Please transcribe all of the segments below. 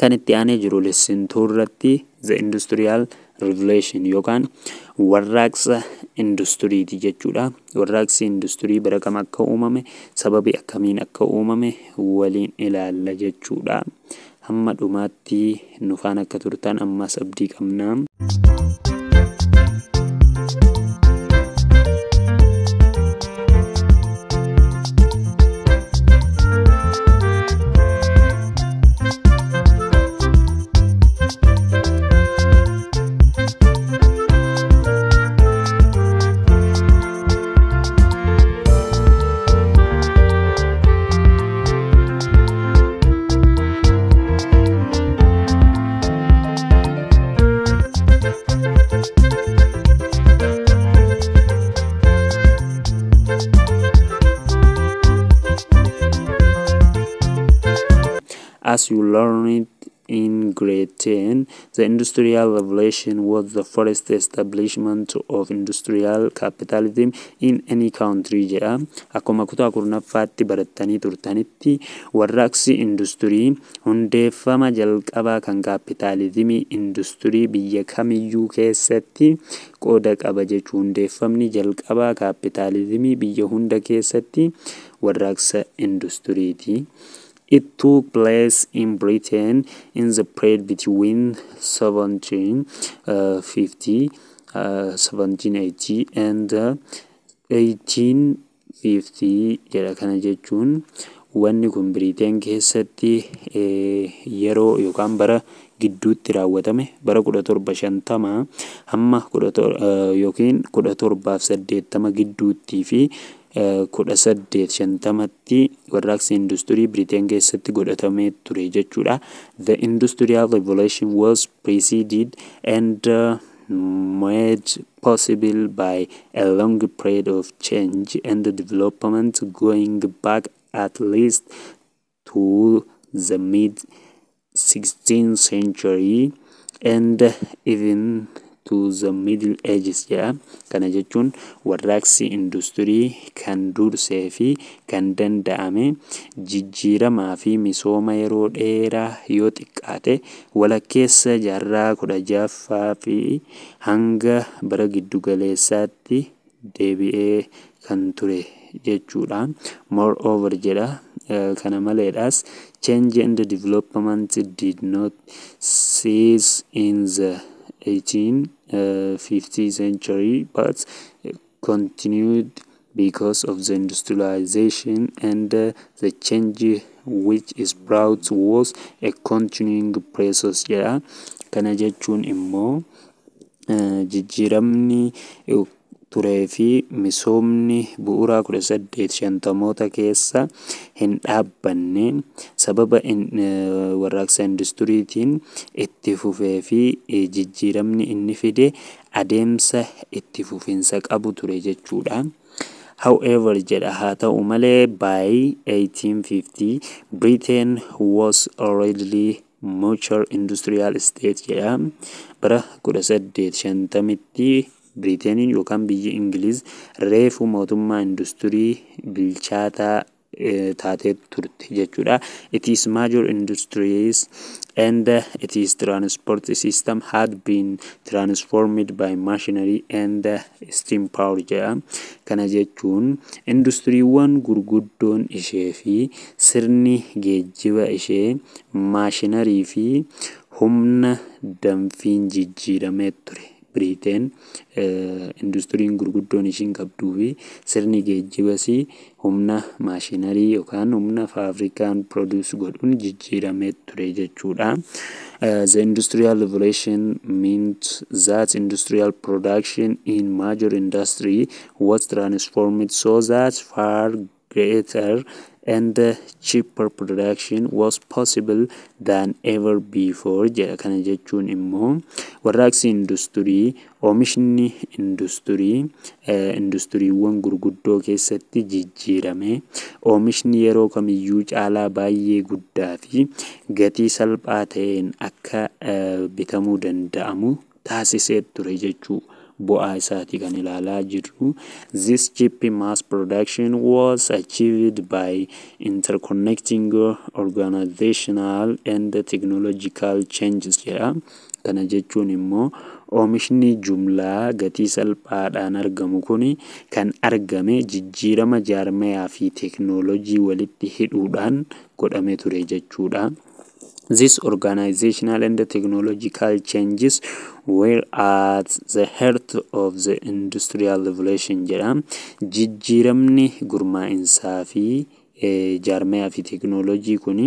Kan itti aanee jiru lesson 2 irratti the industrial revolution yookaan warraaqsa industiriiti jechuudha. Warraaqsi industirii bara kam akka uumame, sababii akkamiin akka uumame waliin ilaalla jechuudha. Hamma dhumaatti nu faana akka turtan ammas abdii qabna. As you learned in grade 10, the Industrial Revolution was the first establishment of industrial capitalism in any country jedha. Akkuma kutaa 10ffaatti barattanii turtanitti, warraaqsi industirii hundeeffama jalqabaa kan kaapitaalizimii industirii biyya kamiyyuu keessatti qooda qaba jechuu. Hundeeffamni jalqabaa kaapitaalizimii biyya hunda keessatti warraaqsa industiriiti. It took place in Britain in the period between 1750, 1780 and 1850 jedha. Kana jechuun wanni kun Biriteen keessatti yeroo yookaan bara gidduutti raawwatame, bara 1750 hamma yookiin 1780 gidduuttii fi 1850tti warraaqsi industirii Biriteen keessatti godhatamee ture jechuudha. The Industrial Revolution was preceded and made possible by a long period of change and development going back at least to the mid 16th century and even to the Middle Ages jedha. Kana jechuun warraaqsi industirii kan dursee fi kan danda'ame jijjiiramaa fi misooma yeroo dheeraa yoo xiqqaate walakkeessa jaarraa 16ffaa fi hanga bara giddugaleessaatti deebi'ee kan ture jechuudha. Moreover jedha, kana maleedhaas, change and development did not cease in the 1850th century but continued because of the industrialization, and the change which is brought was a continuing process jedha. Kana jechuun immoo jijjiiramni turee fi misoomni bu'uuraa 1850moota keessa hin dhaabbanne, sababa warraaqsa industiriitiin itti fufee fi jijjiiramni inni fide adeemsa itti fufinsa qabu ture jechuudha. However jedha, haa ta'u malee, by 1850 Britain was already mature industrial state jedha. Bara 1850tti Biriiteeniin yookaan biyyi Ingiliz reefu mootummaa industirii bilchaataa taatee turte jechuudha. Its major industries and its transport system had been transformed by machinery and steam power jedha. Kana jechuun industiriiwwan gurguddoon ishee fi sirni geejjiba ishee maashinarii fi humna danfiin jijjiiramee ture. Biriteen industiriin gurguddoon ishiin qabduu fi sirni geejjibas humna maashinarii yookaan humna faabirikaan produce godhuun jijjiiramee ture jechuudha. The Industrial Revolution meant that industrial production in major industry was transformed so that far greater and cheaper production was possible than ever before jedha. Kana jechuun immoo warraaqsi industirii oomishni industirii industiriiwwan gurguddoo keessatti jijjiirame oomishni yeroo kamiyyuu caalaa baay'ee guddaa fi gatii salphaa ta'een akka bitamuu danda'amu taasisee ture jechuu. Bu'aa isaati kan ilaalaa jirru. This cheap mass production was achieved by interconnecting organizational and technological changes jedha. Kana jechuun immoo oomishni jumlaa gatii salphaadhaan argamu kun kan argame jijjiirama jaarmayaa fi teeknoolojii walitti hidhuudhaan godhame ture jechuudha. These organizational and technological changes were at the heart of the Industrial Revolution jedha. Jijjiiramni gurmaa'insaa fi jaarmayaa fi teeknoolojii kun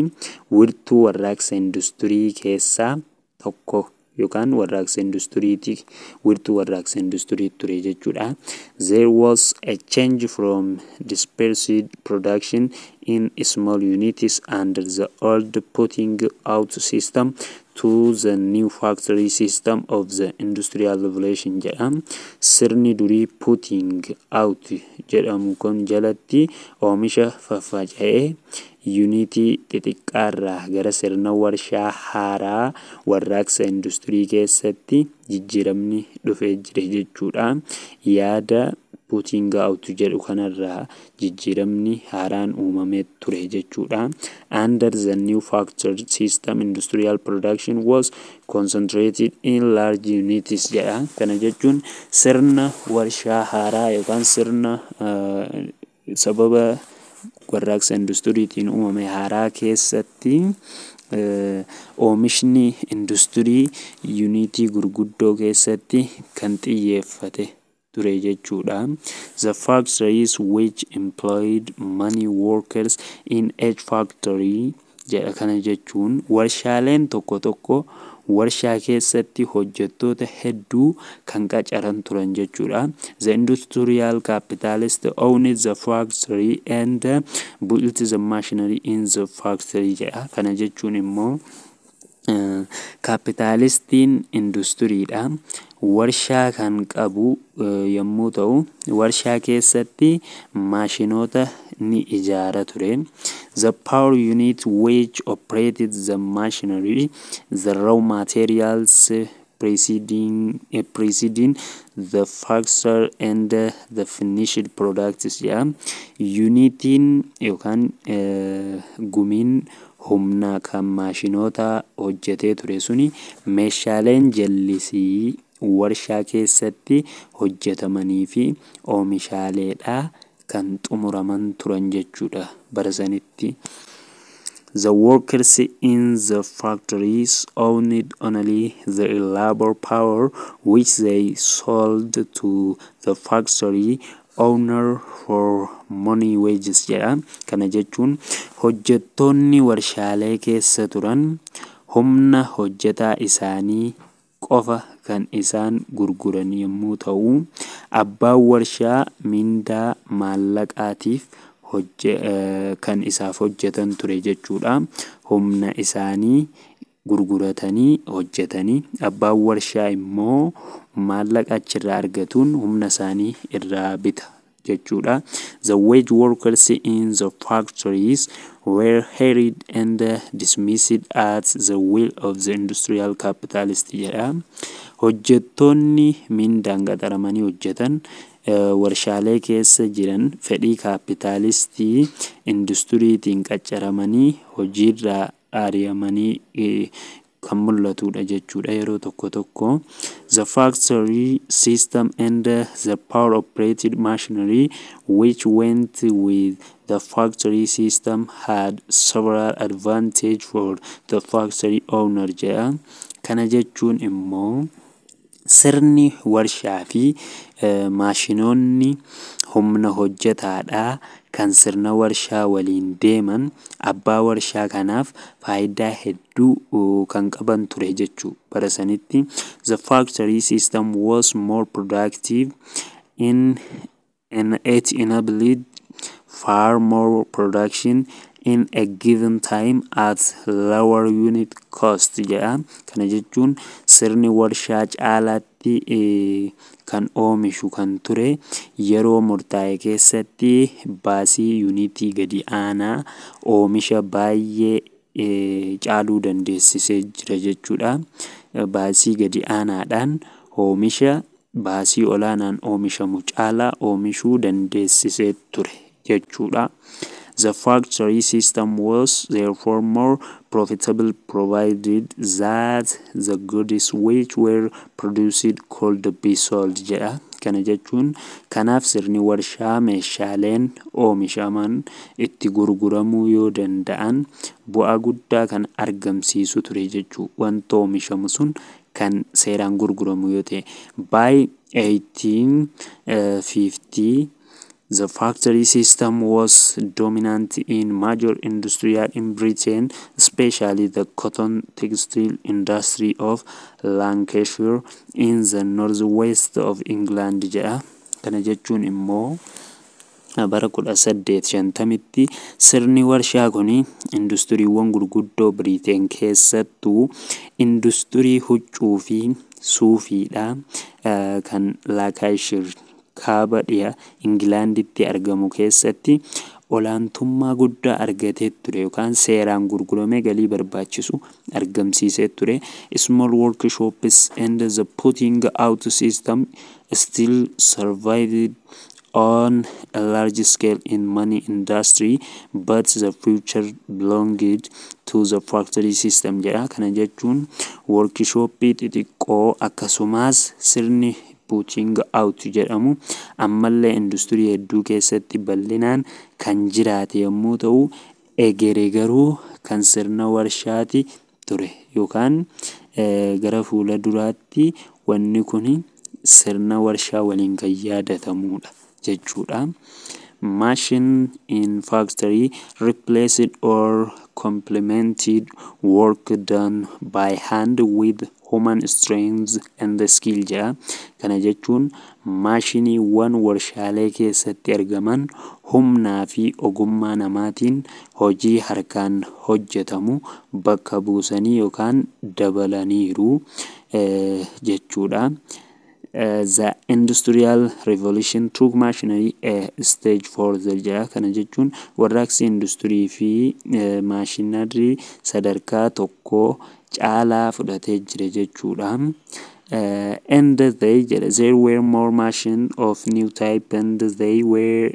wirtuu warraaqsa industirii keessaa tokko yookaan warraaqsa industiriiti, wirtuu warraaqsa industirii ture jechuudha. There was a change from dispersed production in small units under the old putting out system to the new factory system of the Industrial Revolution jedha. Sirni durii putting out jedhamu kun jalatti oomisha faffaca'ee yuunitii xixiqqaarraa gara sirna warshaa haaraa warraaqsa industirii keessatti jijjiiramni dhufee jira jechuudha. Yaada putting out jedhu kanarraa jijjiiramni haaraan uumamee ture jechuudha. Under the new factory system, industrial production was concentrated in large units jedha. Kana jechuun sirna warshaa haaraa yookaan sirna sababa warraaqsa industiriitiin uumame haaraa keessatti oomishni industirii yuunitii gurguddoo keessatti kan xiyyeeffate ture jechuudha. The factories which employed many workers in each factory jedha. Kana jechuun warshaaleen tokko tokko warshaa keessatti hojjettoota hedduu kan qacaran turan jechuudha. The industrial capitalist owned the factory and built the machinery in the factory jedha. Kana jechuun immoo kaapitaalistiin industiriidha. Warshaa kan qabu yommuu ta'u, warshaa keessatti maashinoota ni ijaara ture. The power unit which operated the machinery, the raw materials preceding the factory and the finished products jedha. Yuunitiin yookaan gumiin humna kan maashinoota hojjetee ture suni meeshaaleen jallisii warshaa keessatti hojjetamanii fi oomishaaleedha kan xumuraman turan jechuudha bara sanitti. The workers in the factories owned only the labor power, which they sold to the factory owner for money wages jedha. Kana jechuun hojjettoonni warshaalee keessa turan humna hojjetaa isaanii qofa kan isaan gurguran yommuu ta'u, abbaan warshaa mindaa maallaqaatiif kan isaaf hojjetan ture jechuudha. Humna isaanii gurguratanii hojjetanii, abbaan warshaa immoo maallaqa achirraa argatuun humna isaanii irraa bita jechuudha. The wage workers in the factories were hired and dismissed at the will of the industrial capitalist jedha. Hojjettoonni mindaan qaxaramanii hojjetan warshaalee keessa jiran fedhii kaapitaalistii industiriitiin qacaramanii hojiirraa ari'amanii kan mul'atudha jechuudha yeroo tokko tokko. The factory system and the power operated machinery which went with the factory system had several advantage for the factory owner jedha. Kana jechuun immoo sirni warshaa fi maashinoonni humna hojjetaadhaa kan sirna warshaa waliin deeman abbaa warshaa kanaaf faayidaa hedduu kan qaban ture jechuu bara sanitti. The factory system was more productive in it enabled far more production in a given time at lower unit cost jedha. Kana jechuun sirni warshaa caalaatti kan oomishu kan ture yeroo murtaa'e keessatti baasii yuunitii gadi aanaa oomisha baay'ee caaluu dandeessisee jira jechuudha. Baasii gadi aanaadhaan oomisha Baasii olaanaan oomishamu caalaa oomishuu dandeessisee ture jechuudha. The factory system was therefore more profitable, provided that the goods which were produced could be sold jedha. Kana jechuun kanaaf sirni warshaa meeshaaleen oomishaman itti gurguramuu yoo danda'an bu'aa guddaa kan argamsiisu ture jechuu, wanta oomishamu sun kan seeraan gurguramu yoo ta'e. By 1850, the factory system was dominant in major industries in Britain, especially the cotton textile industry of Lancashire in the northwest of England jedha. Kana jechuun immoo bara 1850tti sirni warshaa kun industiriiwwan gurguddoo Biriteen keessattuu industirii huccuu fi suufiidha kan Lancashire kaaba dhiha Ingilaanditti argamu keessatti olaantummaa guddaa argatee ture yookaan seeraan gurguramee galii barbaachisu argamsiisee ture. Small workshops and the putting out system still survived on a large scale in many industry, but the future belonged to the factory system jedha. Kana jechuun workshopii xixiqqoo akkasumas sirni putting out jedhamu ammallee industirii hedduu keessatti bal'inaan kan jiraate yommuu ta'u, egere garuu kan sirna warshaati ture yookaan gara fuula duraatti wanni kun sirna warshaa waliin kan yaadatamudha jechuudha. Machine in factory replaced or complemented work done by hand with human strength and skill jedha. Kana jechuun maashiniiwwan warshaalee keessatti argaman humnaa fi ogummaa namaatiin hojii harkaan hojjetamu bakka buusanii yookaan dabalaniiru jechuudha. The Industrial Revolution took machinery a stage further jedha. Kana jechuun warraaqsi industirii fi maashinarii sadarkaa tokko caalaa fudhatee jira jechuudha. And they jedha, there were more machines of new type and they were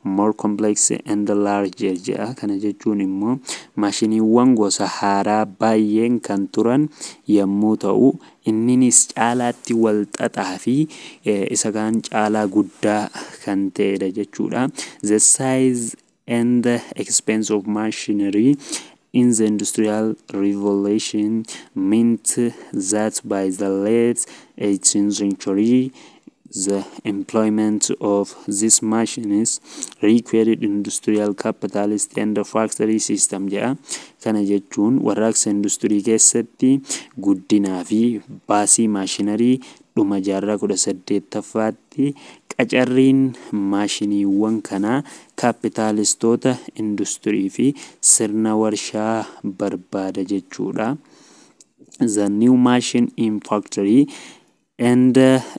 more complex and larger jedha. Kana jechuun immoo maashiniiwwan gosa haaraa baay'een kan turan yommuu ta'u, inninis caalaatti wal xaxaa fi isa kaan caalaa guddaa kan ta'edha jechuudha. The size and the expense of machinery in the Industrial Revolution meant that by the late 18th century, the employment of these machines required industrial capitalist and the factory system jedha. Kana jechuun warraaqsa industirii keessatti guddinaa fi baasii maashinarii dhuma jaarraa 18ffaatti qacarriin maashiniiwwan kanaa kaapitaalistoota industirii fi sirna warshaa barbaada jechuudha. The new machine in factory and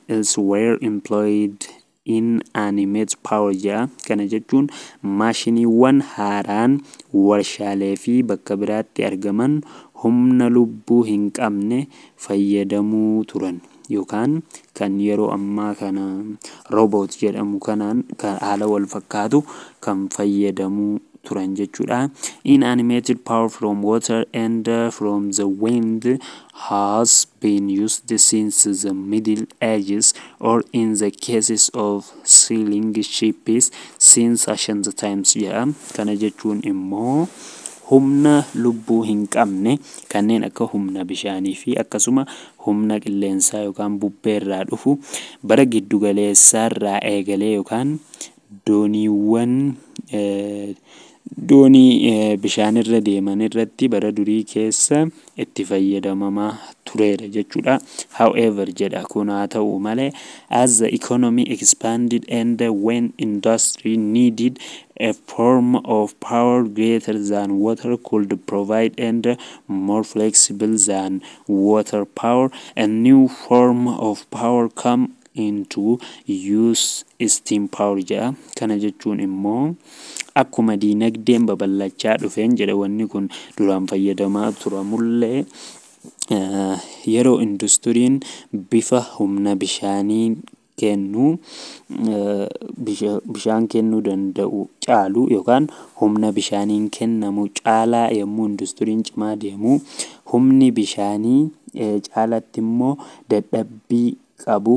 elsewhere employed inanimate power jedha. Kana jechuun maashiniiwwan haaraan warshaalee fi bakka biraatti argaman humna lubbuu hin qabne fayyadamuu turan yookaan kan yeroo ammaa kana robot jedhamu kanaan kan haala wal fakkaatu kan fayyadamuu turan jechuudha. Inanimated power from water and from the wind has been used since the Middle Ages, or in the cases of sailing ships since ancient times jedha. Kana jechuun immoo humna lubbuu hin qabne kanneen akka humna bishaanii fi akkasuma humna qilleensaa yookaan bubbeerraa dhufu bara giddu galeessaarraa eegalee yookaan dooniiwwan doonii bishaanirra deeman irratti bara durii keessa itti fayyadamamaa tureera jechuudha. However jedha, kun haa ta'u malee, as the economy expanded and when industry needed a form of power greater than water could provide and more flexible than water power, a new form of power come into use, steam power jedha. Kana jechuun immoo akkuma diinagdeen babal'achaa dhufeen jedha, wanni kun duraan fayyadamaa turamullee Yeroo industiriin bifa humna bishaanii kennu, bishaan kennuu danda'u caalu yookaan humna bishaaniin kennamu caalaa yommuu industiriin cimaa deemu, humni bishaanii caalatti immoo dadhabbii qabu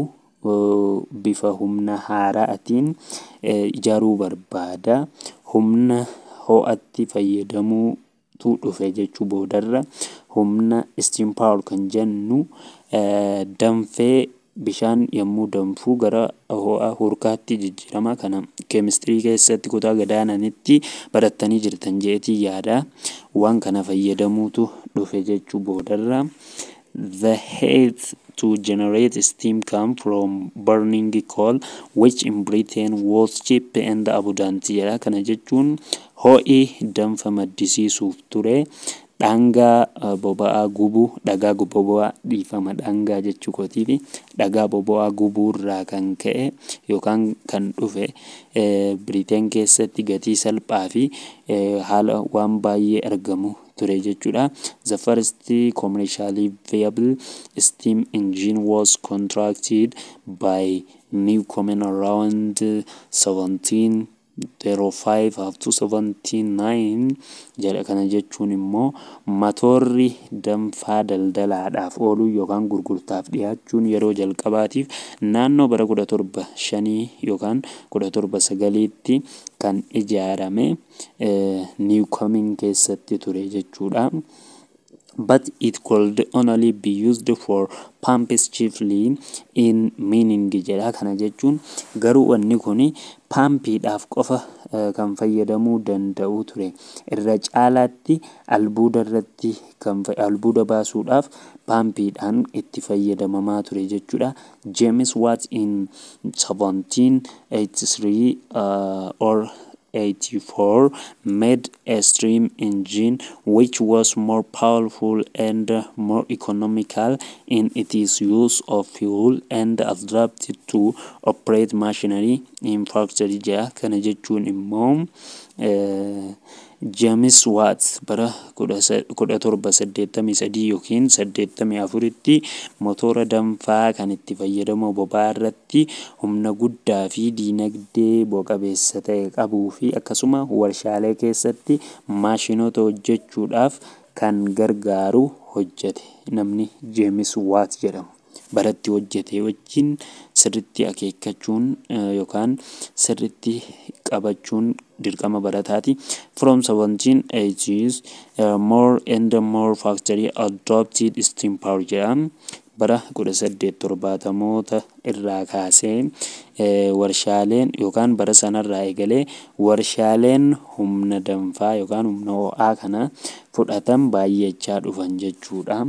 bifa humna haaraatiin ijaaruu barbaada. Humna ho'aatti fayyadamuutu dhufe jechuu boodarra. Humna steam power kan jennu danfee, bishaan yommuu danfuu gara ho'a hurkaatti jijjiirama. Kana keemistirii keessatti kutaa gadaananitti barattanii jirtan jeetii yaada. Waan kana fayyadamuutu dhufe jechuu boodarra. The heat to generate steam come from burning coal, which in Britain was cheap and abundant jedha. Kana jechuun ho'i danfa maddisiisuuf ture dhangaa boba'aa gubuu, dhagaa boba'aa, dhiifama, dhangaa jechuu kootiifi dhagaa boba'aa gubuurraa kan ka'e yookaan kan dhufe Biriteen keessatti gatii salphaa fi haala waan baay'ee argamu ture jechuudha. The first commercially viable steam engine was constructed by Newcomen around 1705 up to 79 jedha. Kana jechuun immoo matoorri danfaa daldalaadhaaf oolu yookaan gurgurtaaf dhiyaachuun yeroo jalqabaatiif naannoo bara 1705 yookaan 1709tti kan ijaarame Newcomen keessatti ture jechuudha. But it could only be used for pumps, chiefly in mining jedha. Kana jechuun garuu wanni kun paampiidhaaf qofa kan fayyadamuu danda'u ture. Irra caalaatti albuuda irratti kan albuuda baasuudhaaf paampiidhaan itti fayyadamamaa ture jechuudha. James Watt in 1783 or 84 made a steam engine which was more powerful and more economical in its use of fuel and adapted to operate machinery in factory jedha. Kana jechuun immoo James Watt bara 1783 yookiin 84tti motora danfaa kan itti fayyadamu boba'aa irratti humna guddaa fi diinagdee bu'a qabeessa ta'e qabuu fi akkasuma warshaalee keessatti maashinoota hojjechuudhaaf kan gargaaru hojjete namni James Watt jedhamu. Baratti hojjete wajjin sirritti akeekkachuun yookaan sirritti qabachuun dirqama barataati. From 1780s more and more factory adopted steam power jedha. Bara 1870moota irraa kaasee warshaaleen yookaan bara sanarraa eegalee warshaaleen humna danfaa yookaan humna ho'aa kana fudhatan baay'achaa dhufan jechuudha.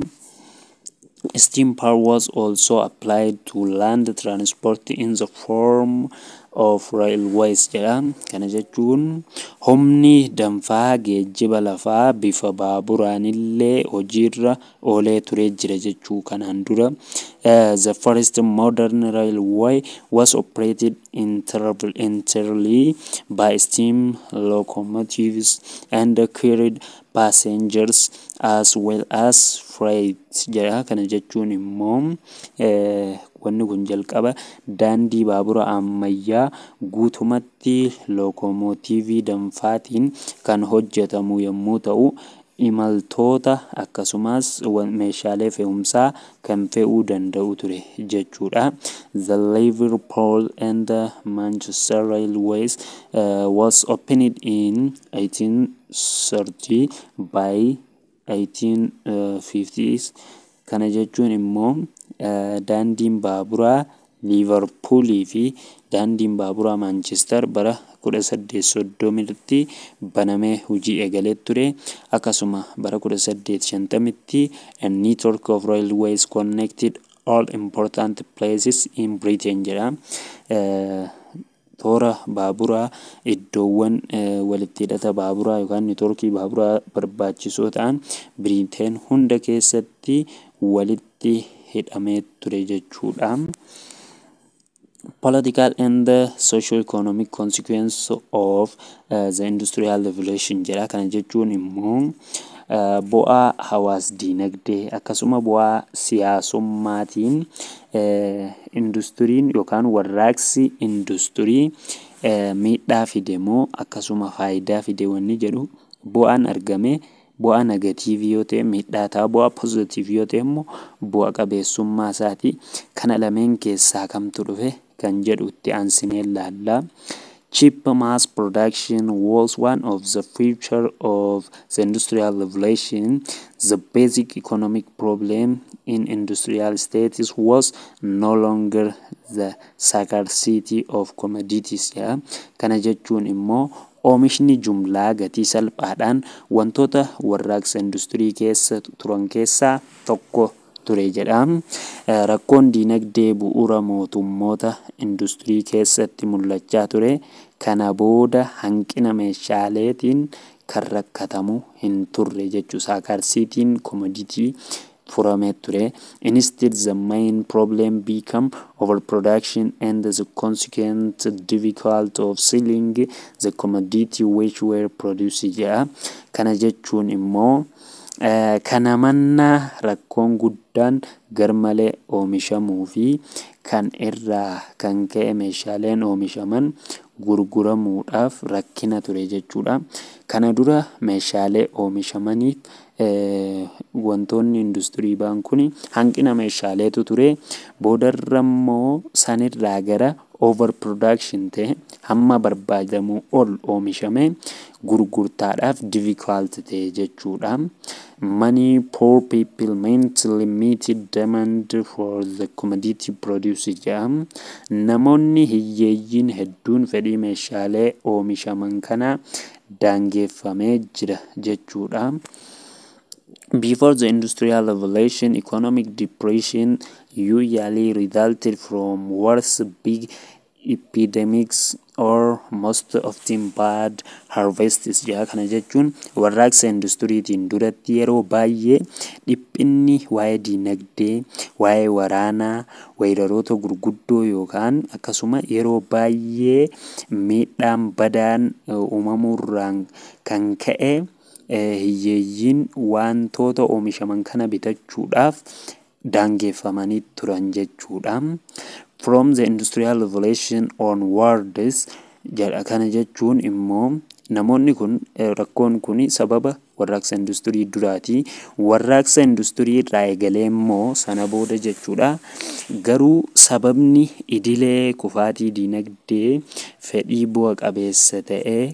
Steam power was also applied to land transport in the form of railways jedha. Kana jechuun humni danfaa geejjiba lafaa bifa baaburaanillee hojiirra oolee turee jira jechuu kanaan dura. The first modern railway was operated entirely by steam locomotives and carried passengers as well as freight jedha. Kana jechuun immoo wanni kun jalqaba daandii baabura ammayyaa guutumatti lookomotiivii danfaatiin kan hojjetamu yommuu ta'u, imaltoota akkasumas meeshaalee fe'umsaa kan fe'uu danda'u ture jechuudha. The Liverpool and Manchester Railways was opened in 1830. By 1850s, kana jechuun immoo daandiin baaburaa Liivarpuulii fi daandiin baaburaa Maanchister bara 1830tti banamee hojii eegalee ture. Akkasuma bara 1850tti a network of railways connected all important places in Britain jedha. Toora baaburaa iddoowwan walitti hidhata baaburaa yookaan neetworkii baaburaa barbaachisoo ta'an Biriteen hunda keessatti walitti hidhamee ture jechuudha. Political and socio-economic consequence of the Industrial Revolution jedha. Kana jechuun immoo Bu'aa hawaas diinagdee akkasuma bu'aa siyaasummaatiin industiriin yookaan warraaqsi industirii miidhaa fide moo akkasuma faayidaa fide wanni jedhu, bu'aan argame bu'aa negative yoo ta'e miidhaa ta'a, bu'aa positive yoo ta'e immoo bu'a qabeessummaa isaati. Kana lameen keessaa kamtu dhufe kan jedhu itti aansinee ilaalla. Cheap mass production was one of the feature of the Industrial Revolution. The basic economic problem in industrial states was no longer the scarcity of commodities. Kana jechuun immoo oomishni jumlaa gatii salphaadhaan wantoota warraaqsa industirii keessa turan keessaa tokko ture jedha. Rakkoon diinagdee bu'uura mootummoota industirii keessatti mul'achaa ture. Kana booda hanqina meeshaaleetiin kan rakkatamu hin turre jechuudha. Scarcityn commodity furamee ture. Instead, the main problem become overproduction and the consequent difficult of selling the commodity which were produced jedha. Kana jechuun immoo kana mannaa rakkoon guddaan garmalee oomishamuu fi kan irraa kan ka'e meeshaaleen oomishaman gurguramuudhaaf rakkina ture jechuudha. Kana dura meeshaalee oomishamaniif wantoonni industirii ba'an kun hanqina meeshaaleetu ture. Boodarra immoo sanirraa gara overproduction ta'e, hamma barbaadamuu ol oomishame gurgurtaadhaaf difficult ta'e jechuudha. Many poor people meant limited demand for the commodity produced jedha. Namoonni hiyyeeyyiin hedduun fedhii meeshaalee oomishaman kana daangeffamee jira jechuudha. Before the Industrial Revolution, economic depression usually resulted from wars, big epidemics or most often bad harvests jedha. Kana jechuun warraaqsa industiriitiin duratti yeroo baay'ee dhiphinni waa'ee diinagdee, waa'ee waraanaa, weeraroota gurguddoo yookaan akkasuma yeroo baay'ee miidhaan badaan uumamuurraan kan ka'e hiyyeeyyiin wantoota oomishaman kana bitachuudhaaf daangeffamanii turan jechuudha. From the Industrial Revolution onwards jedha. Kana jechuun immoo namoonni kun, rakkoon kun sababa warraaqsa industirii duraati. Warraaqsa industirii irraa eegalee immoo sana booda jechuudha. Garuu sababni idilee kufaatii diinagdee fedhii bu'a qabeessa ta'ee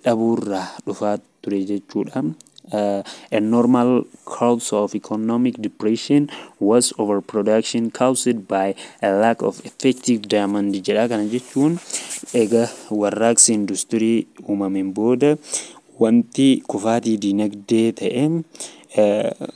dhabuurraa dhufaa ture jechuudha. A normal cause of economic depression was overproduction caused by a lack of effective demand jedha. Kana jechuun egaa warraaqsi industirii uumameen booda wanti kufaatii diinagdee ta'e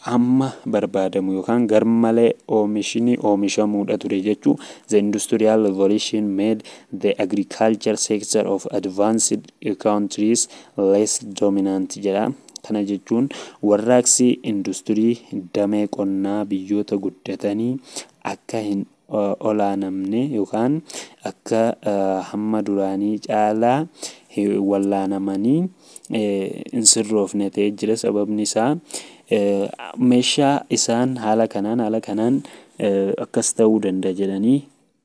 hamma barbaadamu yookaan garmalee oomishni oomishamuudha ture jechuu. The Industrial Revolution made the agriculture sector of advanced countries less dominant jedha. Kana jechuun warraaqsi industirii damee qonnaa biyyoota guddatanii akka hin olaanamne yookaan akka hamma duraanii caalaa wallaanamanii hin sirroofne ta'ee jira. Sababni isaa meeshaa isaan haala kanaan akkas ta'uu danda'a jedhanii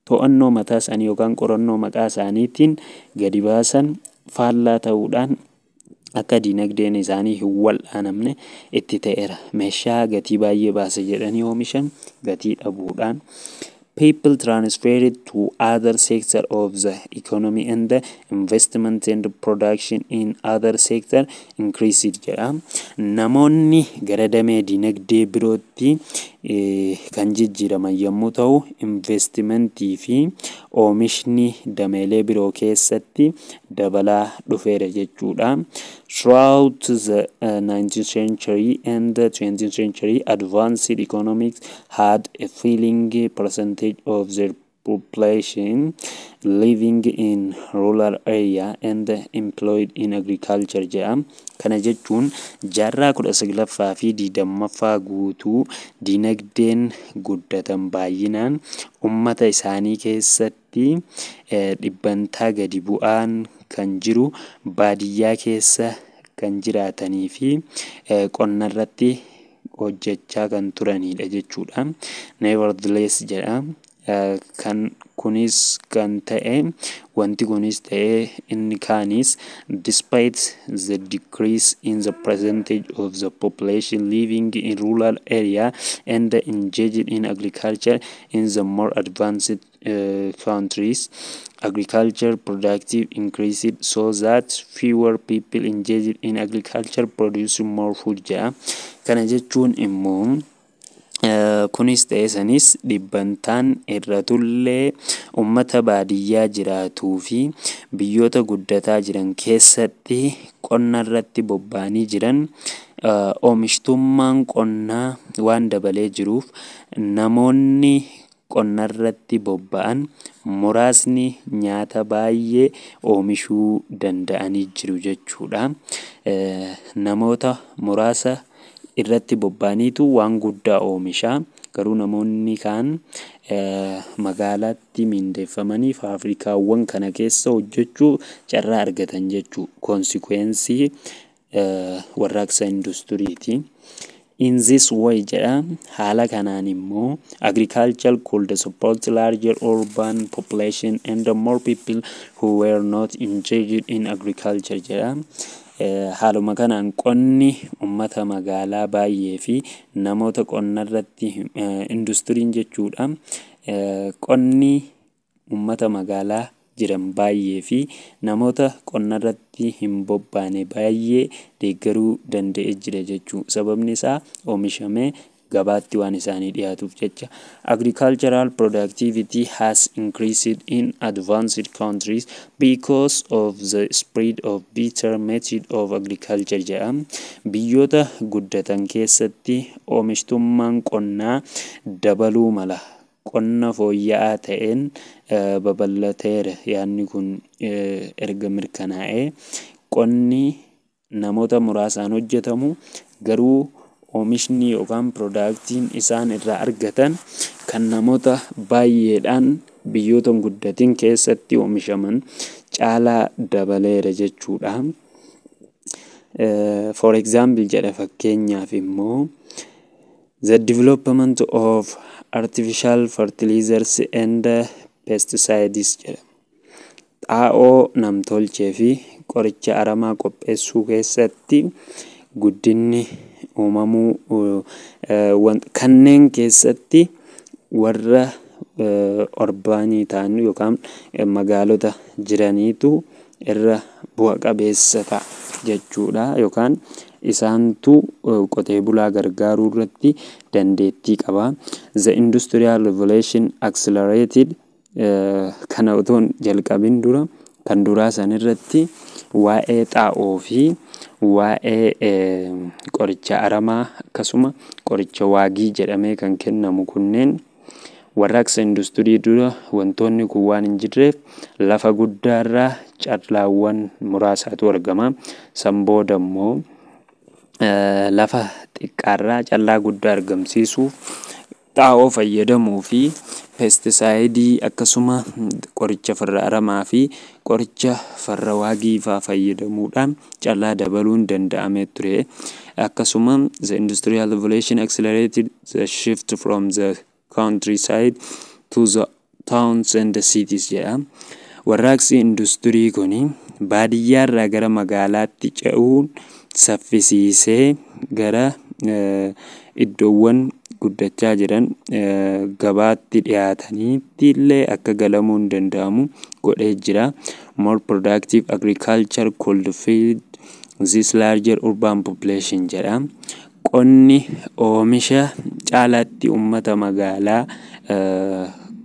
to'annoo mataa isaanii yookaan qorannoo maqaa isaaniitiin gadi baasan faallaa ta'uudhaan akka diinagdeen isaanii hin wal'aanamne itti ta'eera. Meeshaa gatii baay'ee baasa jedhanii oomishan gatii dhabuudhaan. People transferred to other sector of the economy and the investment and production in other sector increased jedha. Namoonni gara damee dinagdee birootti kan jijjiiraman yommuu ta'u, investimentii fi oomishni dameelee biroo keessatti dabalaa dhufeera jechuudha. Throughout the 19th century and the 20th century, advanced economics had a falling percentage of their population living in rural area and employed in agriculture jedha. Kana jechuun jaarraa 19ffaa fi 20ffaa guutuu dinagdeen guddatan baay'inaan ummata isaanii keessatti dhibbantaa gadi bu'aan kan jiru baadiyyaa keessa kan jiraatanii fi qonna irratti hojjechaa kan turanidha jechuudha. Nevertheless jedha. Kan kunis kan ta'e, wanti kunis ta'e inni kaanis, despite the decrease in the percentage of the population living in rural area and engaged in agriculture in the more advanced countries, agriculture productive increased so that fewer people engaged in agriculture produce more food jedha. Kana jechuun immoo, kunis ta'e sanis, dhibbantaan irratullee ummata baadiyyaa jiraatuu fi biyyoota guddataa jiran keessatti qonna irratti bobba'anii jiran, oomishtummaan qonnaa waan dabalee jiruuf, namoonni qonna irratti bobba'an muraasni nyaata baay'ee oomishuu danda'anii jiru jechuudha. Namoota muraasa irratti bobba'aniitu waan guddaa oomisha. Garuu namoonni kaan magaalaatti mindeeffamanii faafrikaawwan kana keessa hojjechuu carraa argatan jechuudha. Consequence warraaqsa industiriiti. In this way jedha, haala kanaan immoo, agriculture could support larger urban population and more people who were not engaged in agriculture jedha. Haaluma kanaan qonni ummata magaalaa baay'ee fi namoota qonna irratti industiriin jechuudha. Qonni ummata magaalaa jiran baay'ee fi namoota qonna irratti hin bobbaane baay'ee deeggaruu danda'ee jira jechuudha. Sababni isaa oomishamee gabaatti waan isaanii dhiyaatuuf jecha. Agricultural productivity has increased in advanced countries because of the spread of better method of agriculture jedha. Biyyoota guddatan keessatti oomishtummaan qonnaa dabaluu mala. Qonna fooyya'aa ta'een babal'ateera. Yaadni kun erga mirkanaa'ee, qonni namoota muraasaan hojjetamu garuu oomishni yookaan productiin isaan irraa argatan kan namoota baay'eedhaan biyyoota hin guddatin keessatti oomishaman caalaa dabaleera jechuudha. For example jedha, fakkeenyaaf immoo, the development of artificial fertilizers and pesticides jedha. Xaa'oo namtolchee fi qoricha aramaa qopheessuu keessatti guddinni uumamuu kanneen keessatti warra urbanii ta'an yookaan magaalota jiraniitu irra bu'a qabeessa ta'a jechuudha, yookaan isaantu qotee bulaa gargaaruu irratti dandeettii qaba. The Industrial Revolution accelerated, kana otoon jalqabin dura kan duraa san irratti waa'ee xaa'oo fi waa'ee qoricha aramaa akkasuma qoricha waagii jedhamee kan kennamu kunneen, warraaqsa industirii dura wantoonni kun waan hin jirreef lafa guddaarraa callaawwan muraasaatu argama. San booda immoo lafa xiqqaarraa callaa guddaa argamsiisuuf xaa'oo fayyadamuu fi pesticideii akkasuma qoricha farra aramaa fi qoricha farra waagii fa'aa fayyadamuudhaan callaa dabaluun danda'amee ture. Akkasuma the Industrial Revolution accelerated the shift from the countryside to the towns and the cities jedha. Warraaqsi industirii kun baadiyyaarraa gara magaalaatti ce'uun saffisiisee gara iddoowwan guddachaa jiran gabaatti dhiyaataniitti illee akka galamuun danda'amu godhee jira. More productive agriculture could feed this larger urban population jedha. Qonni oomisha caalaatti uummata magaalaa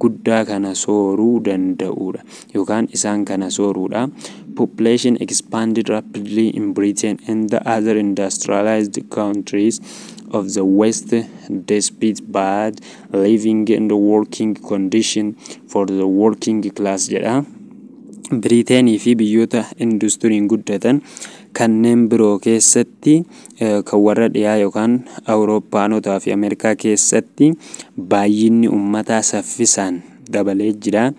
guddaa kana sooruu danda'udha yookaan isaan kana sooruudha. Population expanded rapidly in Britain and the other industrialized countries of the West despite bad living and working condition for the working class jedha. Biriiteenii fi biyyoota industiriin guddatan kanneen biroo keessatti, kan warra dhiyaa yookaan Awurooppaanotaa fi Ameerikaa keessatti, baay'inni uummataa saffisaan dabalee jira.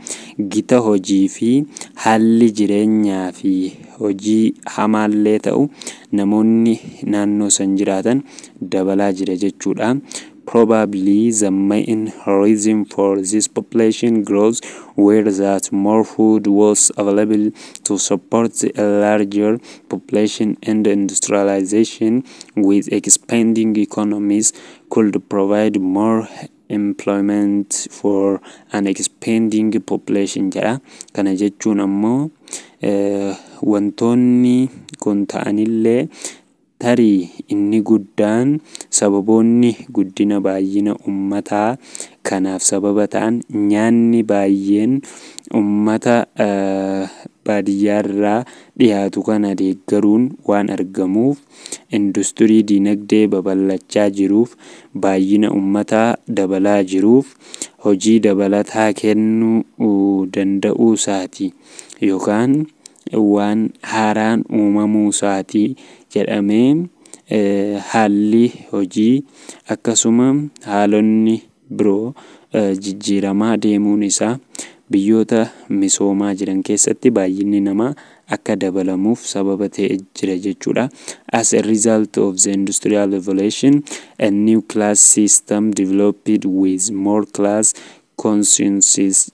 Gita hojii fi haalli jireenyaa fi hojii hamaallee ta'u, namoonni naannoo san jiraatan dabalaa jira jechuudha. Probably the main reason for this population growth were that more food was available to support a larger population and industrialization with expanding economies could provide more employment for an expanding population jedha. Kana jechuun ammoo wantoonni kun ta'anillee, tarii inni guddaan sababoonni guddina baay'ina ummataa kanaaf sababa ta'an nyaanni baay'een ummata baadiyyaarraa dhiyaatu kana deeggaruun waan argamuuf, industirii dinagdee babal'achaa jiruuf, baay'ina ummataa dabalaa jiruuf hojii dabalataa kennuu danda'uu isaati yookaan waan haaraan uumamuu isaati jedhamee, haalli hojii akkasuma haalonni biroo jijjiiramaa deemuun isaa biyyoota misoomaa jiran keessatti baay'inni namaa akka dabalamuuf sababa ta'ee jira jechuudha. As a result of the Industrial Revolution, a new class system developed with more class consciousness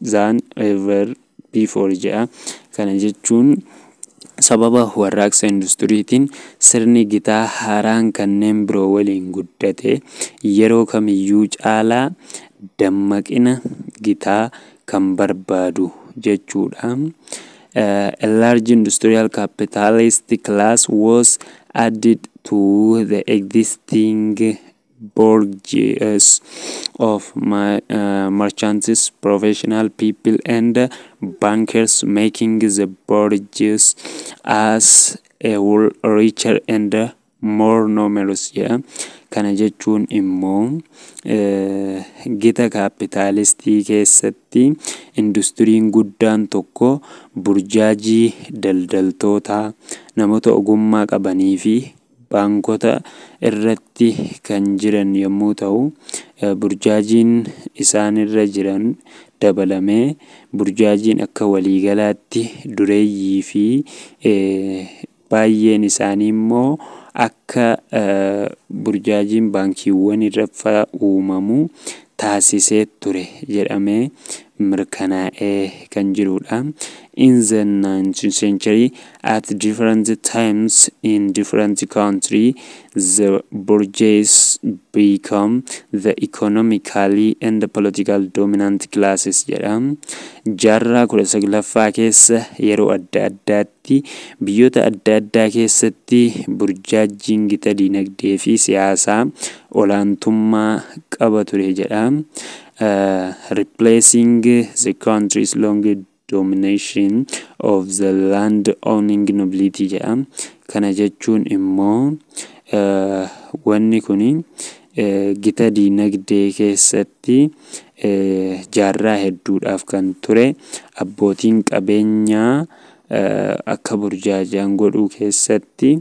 than ever before jedha. Kana jechuun sababa warraaqsa industiriitiin sirni gitaa haaraan kanneen biroo waliin guddate yeroo kamiyyuu caalaa dammaqina gitaa kan barbaadu jechuudha. A large industrial capitalist class was added to the existing bourgeoisie of merchants, professional people and bankers, making the bourgeoisie as a whole richer and more numerous jedha. Kana jechuun immoo gita kaapitaalistii keessatti industiriin guddaan tokko burjaajii daldaltootaa, namoota ogummaa qabanii fi baankota irratti kan jiran yommuu ta'u, burjaajiin isaanirra jiran dabalamee burjaajiin akka waliigalaatti dureeyyii fi baay'een isaanii immoo akka burjaajiin baankiiwwan irra uumamu taasisee ture jedhamee mirkanaa'ee kan jirudha. In the 19th century, at different times in different countries, the bourgeoisie become the economically and political dominant classes jedha. Jaarraa 19ffaa keessa yeroo adda addaatti biyyoota adda addaa keessatti burjaajiin gita dinagdee fi siyaasaa olaantummaa qaba ture jedha. Replacing the country's long domination of the land owning nobility jedha. Kana jechuun immoo wanni kun gita dinagdee keessatti jaarraa hedduudhaaf kan ture abbootiin qabeenyaa akka burjaajaan godhuu keessatti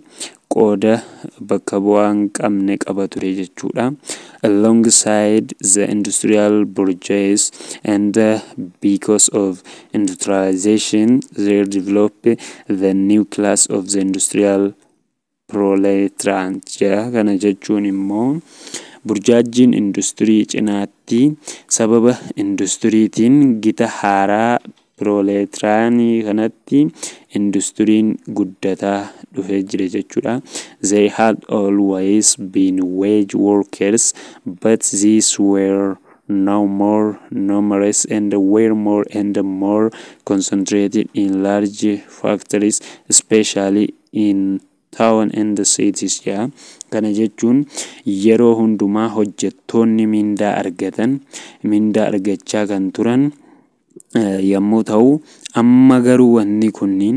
qooda bakka bu'aa hin qabne qaba ture jechuudha. Alongside the industrial bourgeoisie and because of industrialization, there developed the new class of the industrial proletariat jedha. Kana jechuun immoo burjaajjiin industirii cinaatti sababa industiriitiin gita haaraa pirooletarii kanatti industiriin guddataa dhufee jira jechuudha. They had always been wage workers, but these were now more numerous and were more and more concentrated in large factories, especially in town and cities jedha. Kana jechuun yeroo hundumaa hojjettoonni mindaa argatan, mindaa argachaa kan turan yommuu ta'u, amma garuu wanni kunniin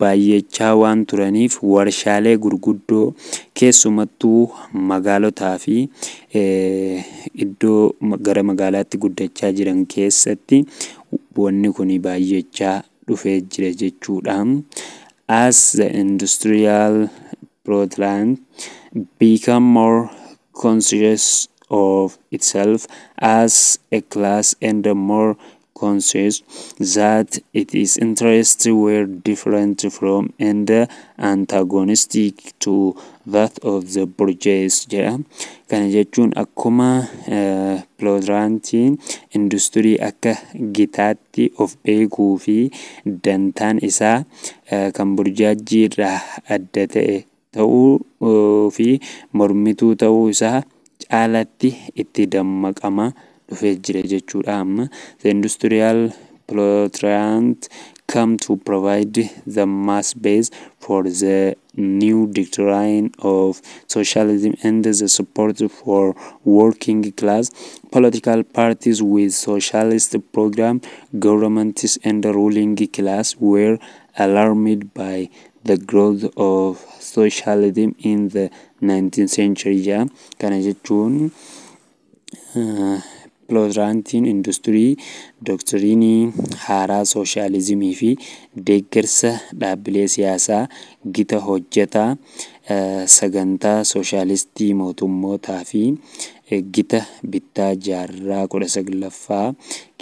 baay'achaa waan turaniif warshaalee gurguddoo, keessumattuu magaalotaa fi iddoo gara magaalaatti guddachaa jiran keessatti wanni kun baay'achaa dhufee jira jechuudha. As the industrial proletariat become more conscious of itself as a class and more conscious that its interests were different from and antagonistic to that of the bourgeois jedha. Kana jechuun akkuma proletariatiin industirii akka gitaatti of beekuu fi dantaan isaa kan burjaajii irraa adda ta'e ta'uu fi mormituu ta'uu isaa caalatti itti dammaqamaa dhufee jira jechuudha. Amma the industrial proletariat come to provide the mass base for the new doctrine of socialism and the support for working class political parties with socialist program. Governments and the ruling class were alarmed by the growth of socialism in the 19th century. Kana jechuun proletariatiin industirii doktiriinii haaraa sooshaalizimii fi deeggarsa dhaabbilee siyaasaa gita hojjetaa, sagantaa sooshaalistii mootummootaa fi gita bittaa jaarraa 19ffaa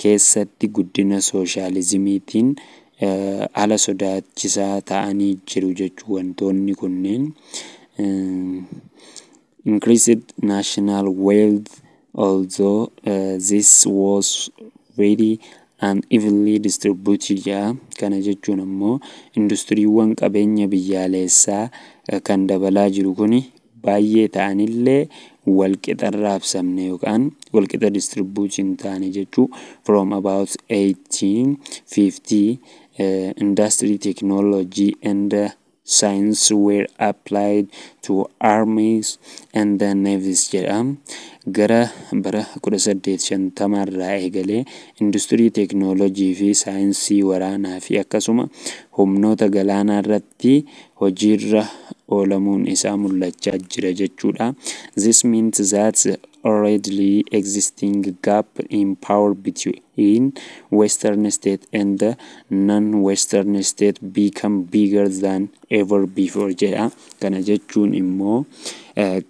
keessatti guddina sooshaalizimiitiin haala sodaachisaa ta'anii jiru jechuu wantoonni kunneen. Increased national wealth, although this was very unevenly distributed jedha. Kana jechuun ammoo industiriiwwan qabeenya biyyaalessaa kan dabalaa jiru kuni baay'ee ta'anillee walqixa raabsamne yookaan walqixa distribute hin taane jechuu. From about 1850, industry, technology and science were applied to armies and the navies jedha. Gara bara 1850 irraa eegalee industirii, teeknoolojii fi saayinsii waraanaa fi akkasuma humnoota galaanaa irratti hojiirra oolamuun isaa mul'achaa jira jechuudha. This means that the already existing gap in power between Western state and the non-Western state become bigger than ever before jedha. Kana jechuun immoo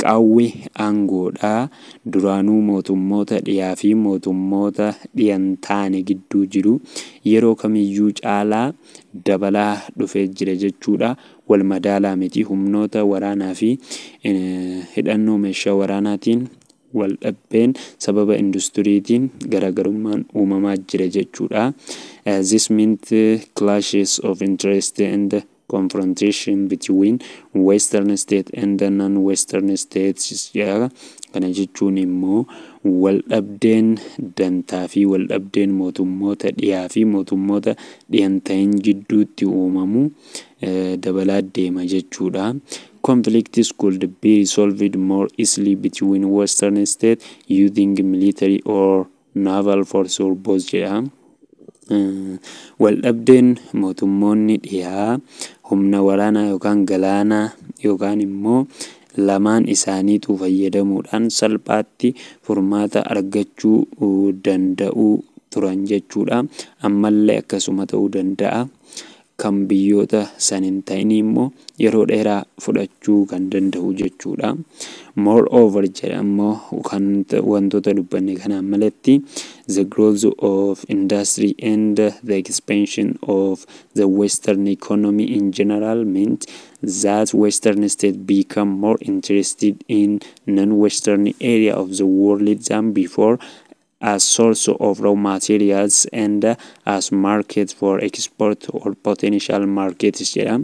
qaawwi aangoodhaa duraanuu mootummoota dhiyaa fi mootummoota dhiyan taane gidduu jiru yeroo kamiyyuu caalaa dabalaa dhufee jira jechuudha. Wal madaalaa miti, humnoota waraanaa fi hidhannoo meeshaa waraanaatiin wal dhabbeen sababa industiriitiin garaagarummaan uumamaa jira jechuudha. This meant clashes of interest and confrontation between Western state and the non-Western states jedha. Kana jechuun immoo wal dhabdeen dantaa fi wal dhabdeen mootummoota dhiyaa fi mootummoota dhiyan ta'in gidduutti uumamu dabalaa deema jechuudha. Conflicts could be resolved more easily between Western states using military or naval force or both jedha. Wal dhabdeen mootummoonni dhiyaa humna waraanaa yookaan galaanaa yookaan immoo lamaan isaaniitu fayyadamuudhaan salphaatti furmaata argachuu danda'u turan jechuudha. Ammallee akkasuma ta'uu danda'a. Kan biyyoota san hin ta'in immoo yeroo dheeraa fudhachuu kan danda'u jechuudha. Moreover jedha immoo, kan wantoota dubbanne kanaan malatti, the growth of industry and the expansion of the Western economy in general meant that Western states become more interested in non-Western area of the world than before as source of raw materials and as market for export or potential markets jedha.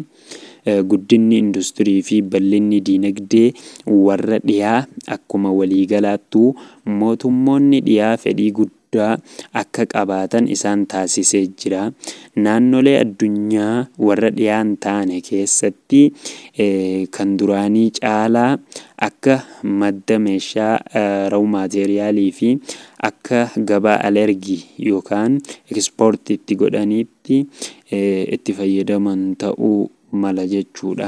Guddinni industirii fi bal'inni diinagdee warra dhiyaa akkuma waliigalaattuu mootummoonni dhiyaa fedhii guddaa akka qabaatan isaan taasisee jira. Naannolee addunyaa warra dhiyaa hin taane keessatti kan duraanii caalaa akka madda meeshaa raw materialii fi akka gabaa alergii yookaan ekspoortii itti godhaniitti itti fayyadaman ta'uu mala jechuudha.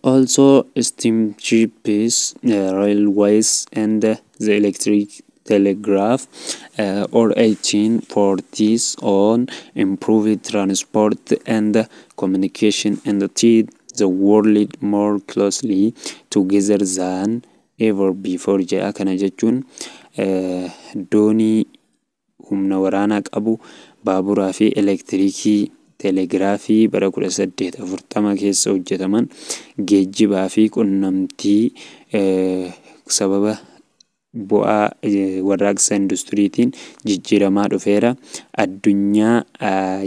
Also, steamships, railways and the electric telegraph or 1840s on improved transport and communication and tied the world more closely together than ever before jedha. Kana jechuun doonii humna waraanaa qabu, baaburaa fi elektiriikii, teelegiraafii bara 1840 keessa hojjetaman geejjibaa fi qunnamtii sababa bu'aa warraaqsa industiriitiin jijjiiramaa dhufeera. Addunyaa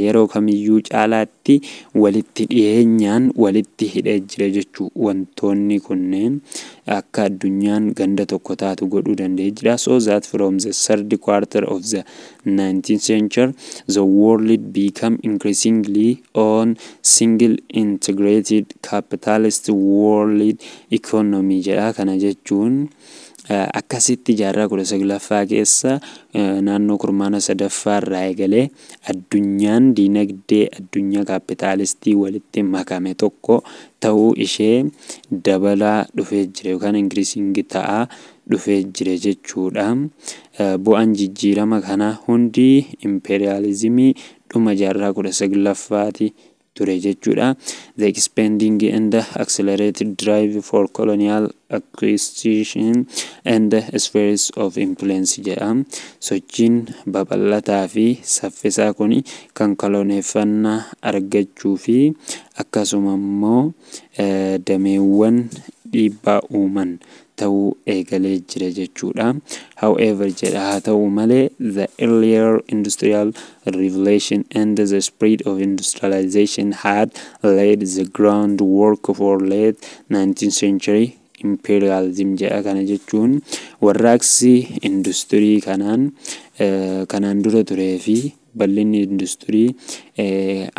yeroo kamiyyuu caalaatti walitti dhiyeenyaan walitti hidhee jira jechuu. Wantoonni kunneen akka addunyaan ganda tokko taatu godhuu danda'ee jira. So that from the third quarter of the 19th century, the world became increasingly on single integrated capitalist world economy jedha. Kana jechuun akkasitti jaarraa 19ffaa keessa naannoo kurmaana sadaffaa irraa eegalee addunyaan diinagdee addunyaa kaapitaalistii walitti makame tokko ta'uu ishee dabalaa dhufee jira yookaan increasing ta'aa dhufee jira jechuudha. Bu'aan jijjiirama kanaa hundi impeeriyaalizimii dhuma jaarraa 19ffaati ture jechuudha. The expanding and accelerated drive for colonial acquisition and spheres of influence jedha. Sochiin babal'ataa fi saffisaa kun kan koloneeffannaa argachuu fi akkasuma immoo dameewwan dhiibbaa uuman ta'uu eegalee jira jechuudha. However jedha, haa ta'u malee, the earlier industrial revolution and the spread of industrialization had laid the groundwork for late 19th century imperialism jedha. Kana jechuun warraaqsi industirii kanaan dura turee fi bal'inni industirii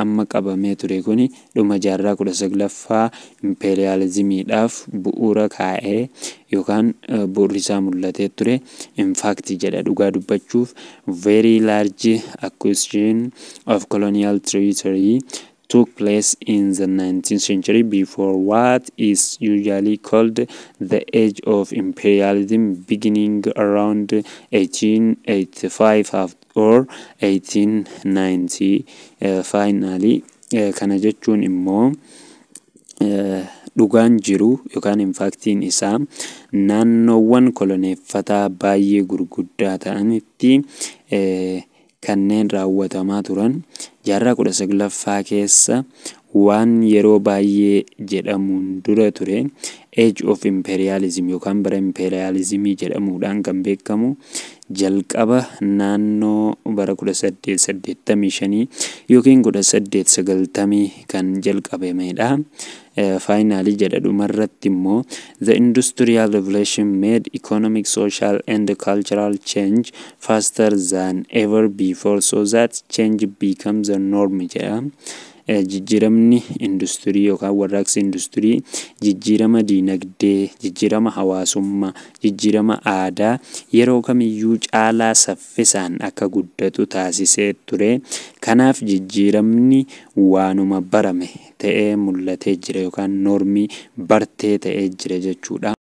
amma qabamee ture kun dhuma jaarraa 19ffaa impeeriyaalizimiidhaaf bu'uura kaa'ee yookaan bu'uurri isaa mul'atee ture. In fact jedha, dhugaa dubbachuuf, very large acquisition of colonial territory took place in the 19th century before what is usually called the age of imperialism, beginning around 1885 or 1890 finally. Kana jechuun immoo dhugaan jiru yookaan in factiin isaa naannoowwan koloneeffataa baay'ee gurguddaa ta'anitti kanneen raawwatamaa turan jaarraa 19ffaa keessa waan yeroo baay'ee jedhamuun dura ture age of imperialism yookaan bara imperializimii jedhamuudhaan kan beekamu jalqaba naannoo bara 1885 yookiin 1890 kan jalqabamedha. Finally jedha, dhumarratti immoo, the industrial revolution made economic, social and cultural change faster than ever before, so that change becomes the norm jedha. Jijjiiramni industirii yookaan warraaqsi industirii jijjiirama diinagdee, jijjiirama hawaasummaa, jijjiirama aadaa yeroo kamiyyuu caalaa saffisaan akka guddatu taasisee ture. Kanaaf jijjiiramni waanuma barame ta'ee mul'atee jira yookaan normii bartee ta'ee jira jechuudha.